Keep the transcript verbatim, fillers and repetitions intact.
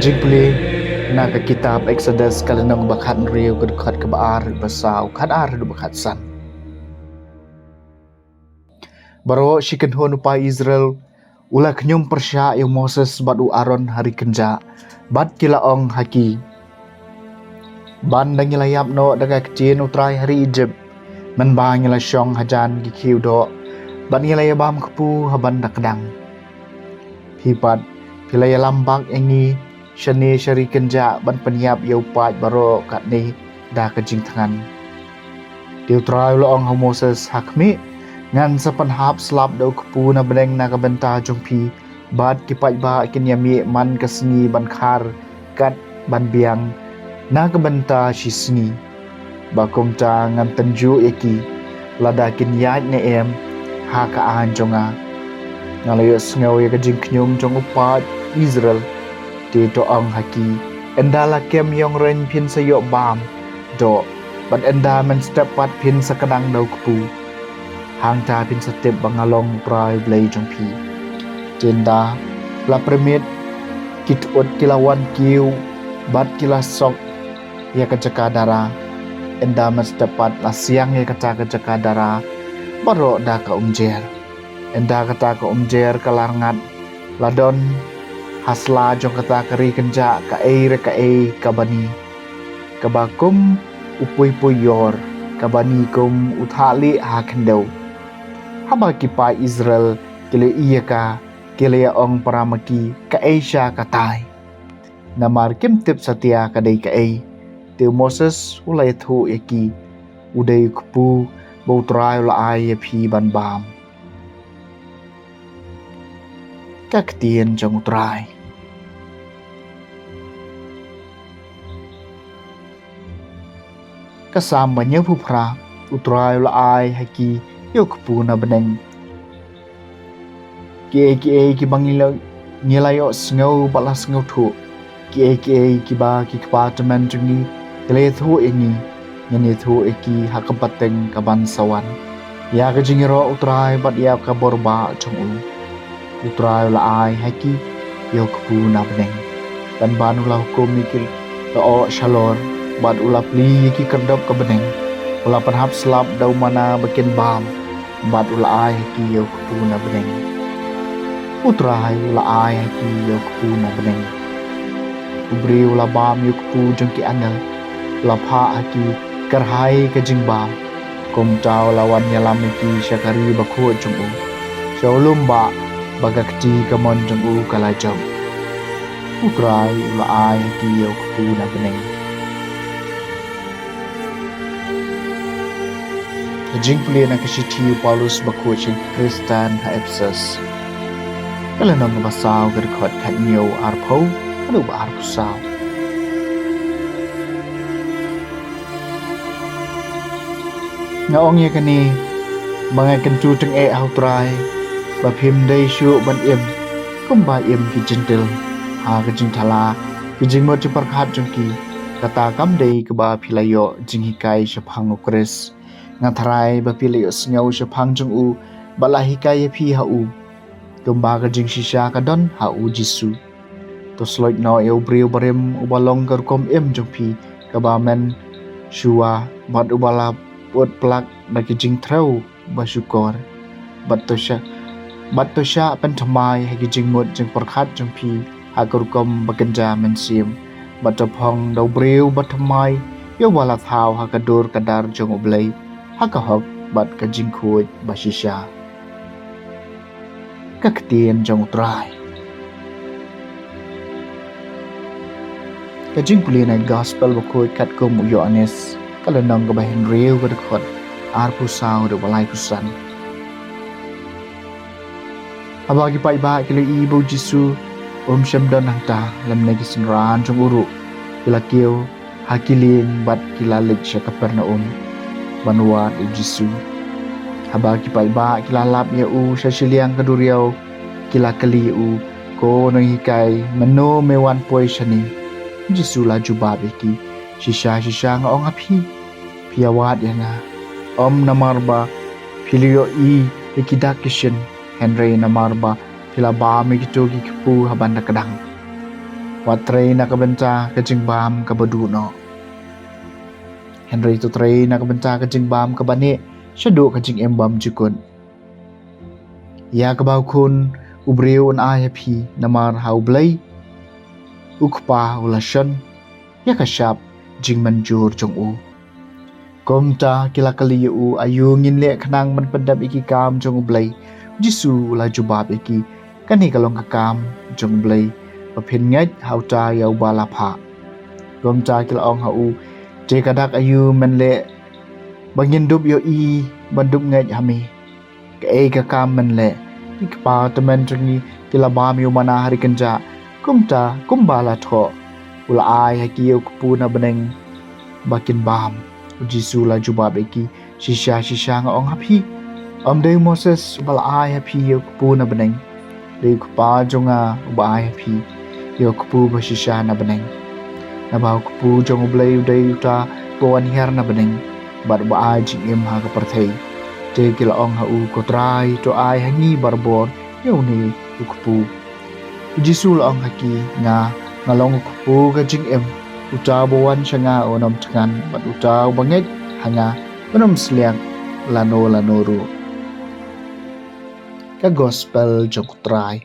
Jingpule na ka kitab Exodus, ka lynnong ba khathynriew, ka dkhot kaba ar haduh ba saw, khatar haduh ba khatsan. Baroh shi kynhun u paid Israel u la khñium pyrshah ïa u Moses bad u Aaron ha ri kynjah, bad ki la ong ha ki: Ban da ngi la ïap noh da ka ktien U Trai ha ri Egypt, mynba ngi la shong hajan ki khiew doh, bad ngi la ïabam kpu ha ban da kdang. Phi pat, phi la ïalam bak ïa ngi shane sha ri kynjah ban pynïap ïa u paid baroh katne da ka jingthngan. Te U Trai u la ong ha u Moses: Ha khmih, ngan sa pynhap slap da u kpu na bneng na ka bynta jong phi, bad ki paidbah kin ïamih man ka sngi ban khar kat ban biang na ka bynta shi sngi. Ba kumta ngan tynjuh ïa ki lada kin ïaid ne em ha ka aiñ jong nga. Nga la ïohsngew ïa ka jingkhñium jong u paid Israel. Te to ong ha ki: Ynda la kem ïong reiñ phin sa ïoh bam doh, bad ynda mynstep pat phin sa kdang da u kpu. Hangta phin sa tip ba nga long U Trai U Blei jong phi. Te ynda la pyrmit, ki thut ki la wan kiew bad ki la sok ïa ka jaka dara. Ynda mynstep pat la siang ïa kata ka jaka dara baroh da ka umjer. Ynda kata ka umjer ka la rngat, la don ha sla jong kata ka ri kynjah kaei re kaei ka bani, kaba kum u puipui ïor, ka bani kum u thah lieh ha khyndew. Haba ki paid Israel ki la ïohi ïa ka, ki la ïa ong para ma ki: Kaei sha katai? Namar kim tip satia ka dei kaei. Te u Moses u la ïathuh ïa ki: U dei u kpu ba U Trai u la ai ïa phi ban bam. Ka ktien jong U Trai. Ka Salm ba hynñiewphew phra. U Trai u la ai ha ki ïa u kpu na bneng. Kiei kiei kiba ngi la, ngi la ïohsngew bad la sngewthuh, kiei kiei kiba ki kpa tymmen jong ngi ki la ïathuh ïa ngi, ngin ïathuh ïa ki ha ka pateng kaban sa wan, ïa ka jingïaroh U Trai bad ïa ka bor bah jong u. U Trai u la ai ha ki ïa u kpu na bneng. Pynban u la hukum ïa ki lyoh shalor, bad u la plie ïa ki kyrdop ka bneng. U la pynhap slap da u manna ba kin bam, bad u la ai ha ki ïa u kpu na bneng. U Trai u la ai ha ki ïa u kpu na bneng. U briew u la bam ïa u kpu jong ki angel, u la phah ha ki kyrhai ka jingbam. Kumta u la wan ïalam ïa ki sha ka ri bakhuid jong u, sha u lum bah ba ka kti kamon jong u ka la jop. U Trai u la ai ha ki ïa u kpu na bneng. Ka jingpule na ka shithi u Paulus bakhuid sha ki Khristan ha Ephesus. Ka lynnong kaba saw, ka dkhot khathynñiew arphew haduh ba arphew saw. Nga ong ïa kane ba nga kyntu tyngeh ha U Trai ba phim dei shuh ban im kumba im ki Jentil ha ka jingthala ki jingmut jingpyrkhat jong ki. Kata kam dei kaba phi la ïoh jinghikai shaphang U Khrist. Nga tharai ba phi la ïohsngew shaphang jong u bad la hikai ïa phi ha u, kumba ka jingshisha ka don ha U Jisu. To sloit noh ïa u briew barim uba long ka rukom im jong phi kaba mynshuwa, bad uba la put plak da ki jingthrew ba shukor. Bad to shah, bad to shah pynthymmai ha ki jingmut jingpyrkhat jong phi ha ka rukom ba kynja mynsiem. Bad to phong da u briew bathymmai ïa uba la thaw ha ka dur ka dar jong U Blei ha ka hok bad ka jingkhuid ba shisha. Ka ktien jong U Trai. Ka jingpule na ka Gospel bakhuid katkum u Ïoannis, ka lynnong kaba hynriew, ka dkhot arphew saw haduh ba laiphew san. Haba ki paidbah ki la ïohi ba U Jisu um shym don hangta lymne ki synran jong u ruh, ki la kiew ha ki lieng bad ki la leit sha Kapernaum ban wad U Jisu. Haba ki paidbah ki la lap ïa u sha shiliang ka duriaw, ki la kylli ïa u, "Ko nonghikai, mynno me wan poi shane?" U Jisu la jubab ïa ki, "Shisha shisha nga ong ha phi, phi ïawad ïa nga, ym namar ba phi la ïohi ïa ki dak ki shin, hynrei namar ba phi la bam ïa kito ki kpu ha ban da kdang." Wat trei na ka bynta ka jingbam kaba duh noh, hynrei to trei na ka bynta ka jingbam kaba neh shaduh ka jingim bymjukut. Ïa kaba u Khun u briew un ai ha phi, namar ha U Blei U Kpa u la shon ïa ka shap jingmynjur jong u. Kumta ki la kylli ïa u, aïu ngin leh khnang ban pyndep ïa ki kam jong U Blei? U Jisu u la jubab ïa ki, kane ka long ka kam jong U Blei, ba phin ngeit ha uta ïa uba la phah. Kumta ki la ong ha u, te ka dak aïu men leh ba ngin dup ïohi ban dup ngeit ha me? Kaei ka kam men leh? Ki kpa tymmen jong ngi ki la bam ïa u manna ha ri kynjah, kumta kumba la thoh, u la ai ha ki ïa u kpu na bneng ba kin bam. U Jisu u la jubab ïa ki, shisha shisha nga ong ha phi, ym dei u Moses uba la ai ha phi ïa u kpu na bneng, dei U Kpa jong nga uba ai ha phi ïa u kpu ba shisha na bneng. Naba u kpu jong U Blei u dei uta ba wan hiar na bneng bad uba ai jingim ha ka pyrthei. Te ki la ong ha u, ko Trai, to ai ha ngi barabor ïa une u kpu. U Jisu u la ong ha ki, nga, nga long u kpu ka jingim. Uta uba wan sha nga un ym thngan, bad uta uba ngeit ha nga un ym sliang lano lano ruh. Ka Gospel jong U Trai.